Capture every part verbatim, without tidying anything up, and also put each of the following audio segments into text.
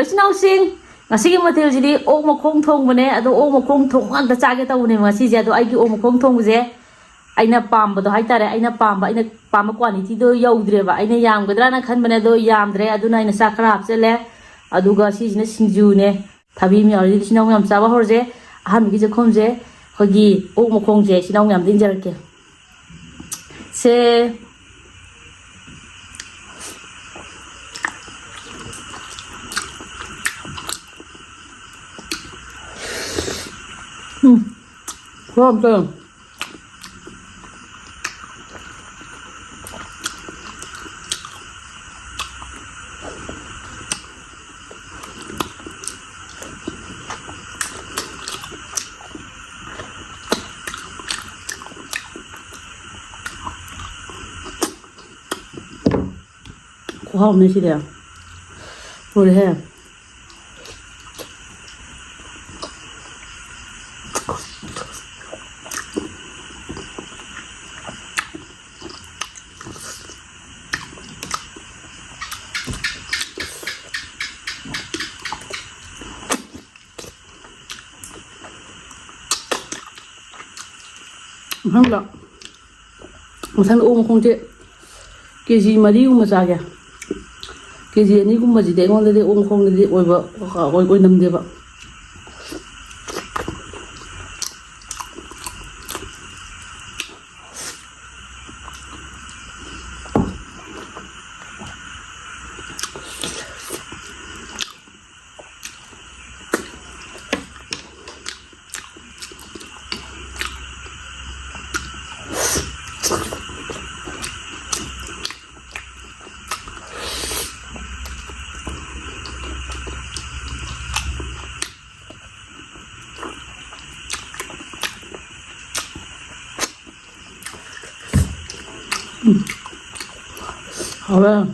ꯏꯆꯤꯟ ꯏꯅꯥꯎꯁꯤꯡ, ꯉꯁꯤꯒꯤ ꯃꯊꯦꯜꯁꯤꯗꯤ ꯑꯣꯛ ꯃꯈꯣꯡ ꯊꯣꯡꯕꯅꯦ꯫ ꯑꯗꯣ ꯑꯣꯛ ꯃꯈꯣꯡ ꯊꯣꯡꯕ ꯉꯥꯛꯇ ꯆꯥꯒꯦ ꯇꯧꯕꯅꯦꯕ ꯉꯁꯤꯁꯦ꯫ ꯑꯗꯣ ꯑꯩꯒꯤ ꯑꯣꯛ ꯃꯈꯣꯡ ꯊꯣꯡꯕꯁꯦ ꯑꯩꯅ ꯄꯥꯝꯕꯗꯣ ꯍꯥꯏꯇꯥꯔꯦ, ꯑꯩꯅ ꯄꯥꯝꯕ, ꯑꯩꯅ ꯄꯥꯝꯕ ꯀ꯭ꯋꯥꯂꯤꯇꯤꯗꯣ ꯌꯧꯗ꯭ꯔꯦꯕ꯫ ꯑꯩꯅ ꯌꯥꯝꯒꯗ꯭ꯔꯥꯅ ꯈꯟꯕꯅꯦ, ꯑꯗꯣ ꯌꯥꯝꯗ꯭ꯔꯦ꯫ ꯑꯗꯨꯅ ꯑꯩꯅ ꯆꯥꯛ ꯈꯔ ꯍꯥꯞꯆꯜꯂꯦ꯫ ꯑꯗꯨꯒ ꯁꯤꯁꯤꯅ ꯁꯤꯡꯖꯨꯅꯦ, ꯊꯕꯤ ꯑꯃ ꯌꯥꯎꯔꯦ꯫ ꯑꯗꯨꯗꯤ ꯏꯆꯤꯟ ꯏꯅꯥꯎ ꯃꯌꯥꯝ ꯆꯥꯕ ꯍꯧꯔꯁꯦ꯫ ꯑꯍꯥꯟꯕꯒꯤ ꯆꯥꯛꯈꯨꯝꯁꯦ ꯑꯩꯈꯣꯏꯒꯤ ꯑꯣꯛ ꯃꯈꯣꯡꯁꯦ ꯏꯆꯤꯟ ꯏꯅꯥꯎ ꯃꯌꯥꯝꯗ ꯏꯟꯖꯔꯛꯀꯦ꯫ ꯁꯦ꯫ ꯎꯝ꯫ ꯈꯨꯍꯥꯎ ꯑꯃ ꯇꯧꯔꯦ꯫ ꯈꯨꯍꯥꯎ ꯑꯃꯅꯦ ꯁꯤꯗꯤ꯫ ꯂꯣꯏꯔꯦꯍꯦ꯫ ꯃꯊꯪꯗ, ꯃꯊꯪꯗ ꯑꯣꯛ ꯃꯈꯣꯡꯁꯦ ꯀꯦ ꯖꯤ ꯃꯔꯤꯒꯨꯝꯕ ꯆꯥꯒꯦ꯫ ꯀꯦ ꯖꯤ ꯑꯅꯤꯒꯨꯝꯕꯁꯤꯗꯤ ꯑꯩꯉꯣꯟꯗꯗꯤ ꯑꯣꯛ ꯃꯈꯣꯡꯗꯗꯤ ꯑꯣꯏꯕ, ꯑꯣꯏ-, ꯑꯣꯏꯅꯝꯗꯦꯕ꯫ ꯍꯥꯎꯔꯦ꯫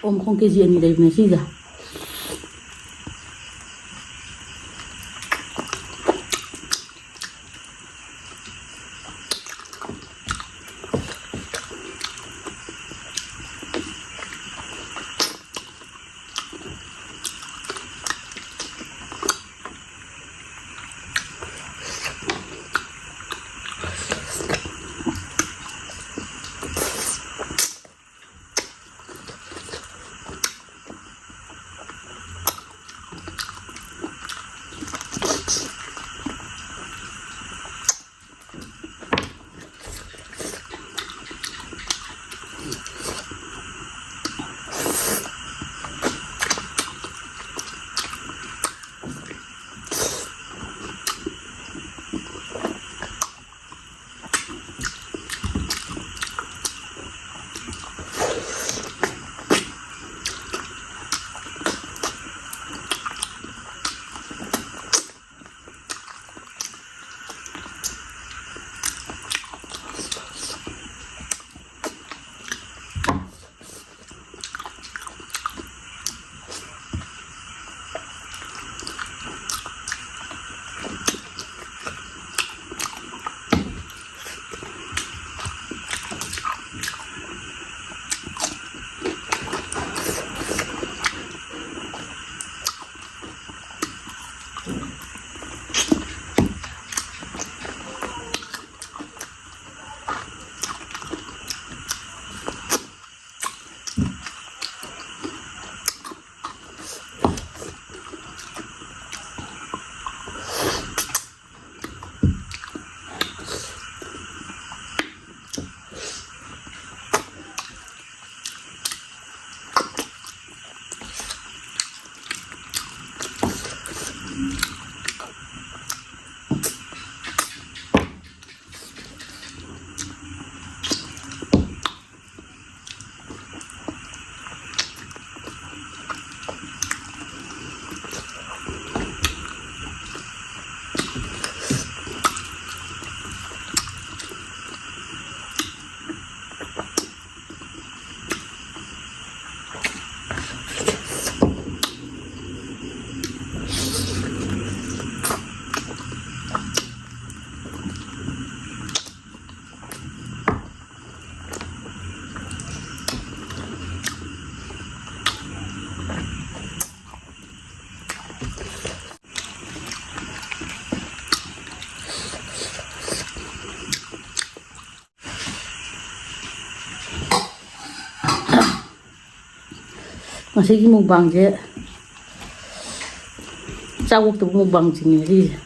ꯑꯣꯛ ꯃꯈꯣꯡ ꯀꯦ ꯖꯤ ꯑꯅꯤ ꯂꯩꯕꯅꯦ ꯁꯤꯁꯦ꯫ ꯉꯁꯤꯒꯤ ꯃꯨꯛꯕꯥꯡꯁꯦ ꯆꯥꯛ ꯑꯣꯛꯇꯕ ꯃꯨꯛꯕꯥꯡ ꯆꯤꯡꯉꯦ ꯉꯁꯤꯁꯦ꯫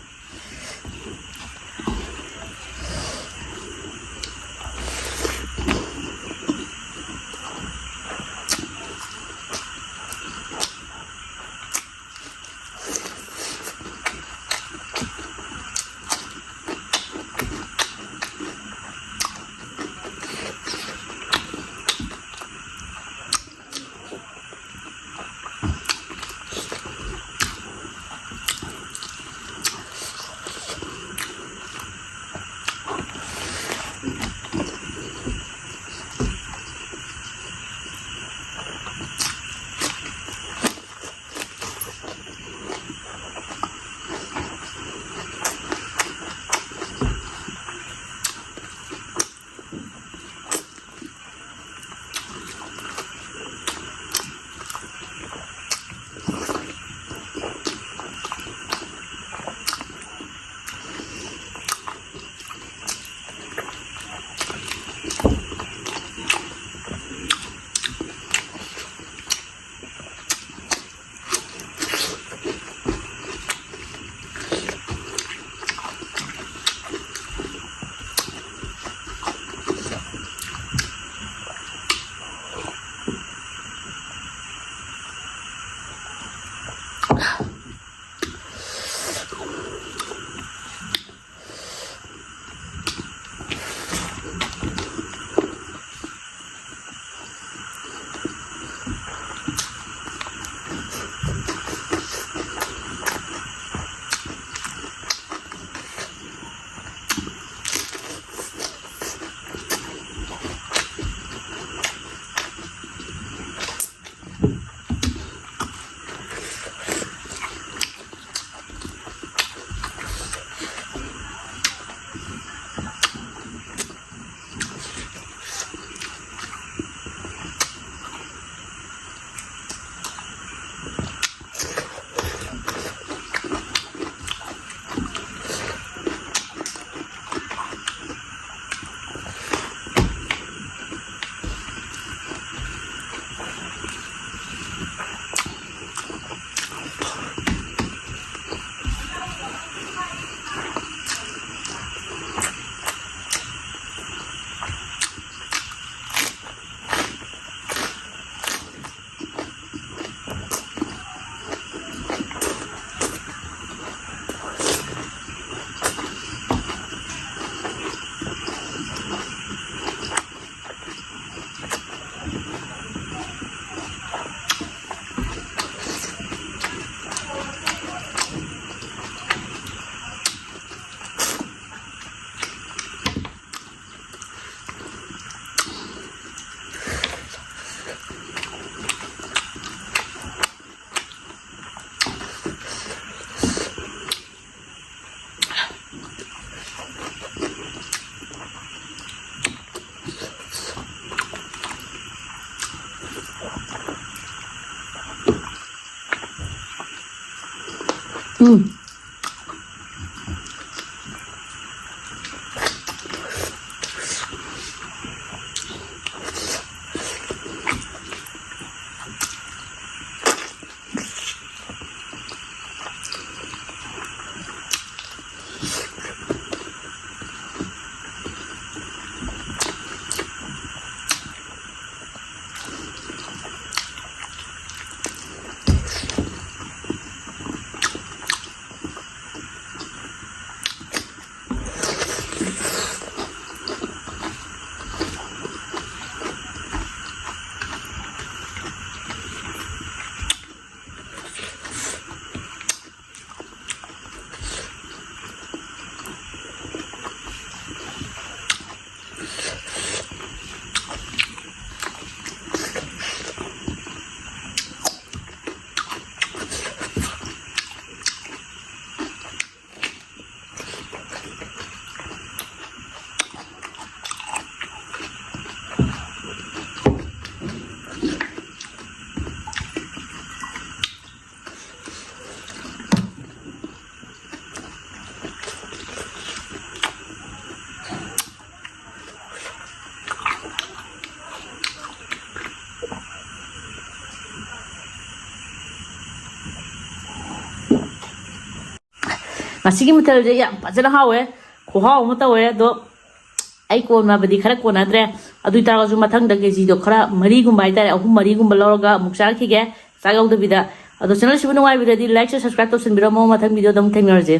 ꯎꯝ꯫ ꯉꯁꯤꯒꯤ ꯃꯊꯦꯜꯁꯦ ꯌꯥꯝ ꯐꯖꯅ ꯍꯥꯎꯋꯦ, ꯈꯨꯍꯥꯎ ꯑꯃ ꯇꯧꯋꯦ꯫ ꯑꯗꯣ ꯑꯩ ꯀꯣꯟꯅꯕꯗꯤ ꯈꯔ ꯀꯣꯟꯅꯗ꯭ꯔꯦ, ꯑꯗꯨ ꯑꯣꯏꯇꯥꯔꯒꯁꯨ ꯃꯊꯪꯗ ꯀꯦꯖꯤꯗꯣ ꯈꯔ ꯃꯔꯤꯒꯨꯝꯕ ꯍꯥꯏꯇꯥꯔꯦ, ꯑꯍꯨꯝ ꯃꯔꯤꯒꯨꯝꯕ ꯂꯧꯔꯒ ꯑꯃꯨꯛ ꯆꯥꯔꯛꯈꯤꯒꯦ, ꯆꯥꯛ ꯌꯥꯎꯗꯕꯤꯗ꯫ ꯑꯗꯣ ꯆꯦꯅꯦꯜꯁꯤꯕꯨ ꯅꯨꯡꯉꯥꯏꯕꯤꯔꯗꯤ like, share, subscribe ꯇꯧꯁꯟꯕꯤꯔꯝꯃꯣ꯫ ꯃꯊꯪ ꯚꯤꯗꯤꯑꯣꯗ ꯑꯃꯨꯛ ꯊꯦꯡꯅꯔꯁꯦ꯫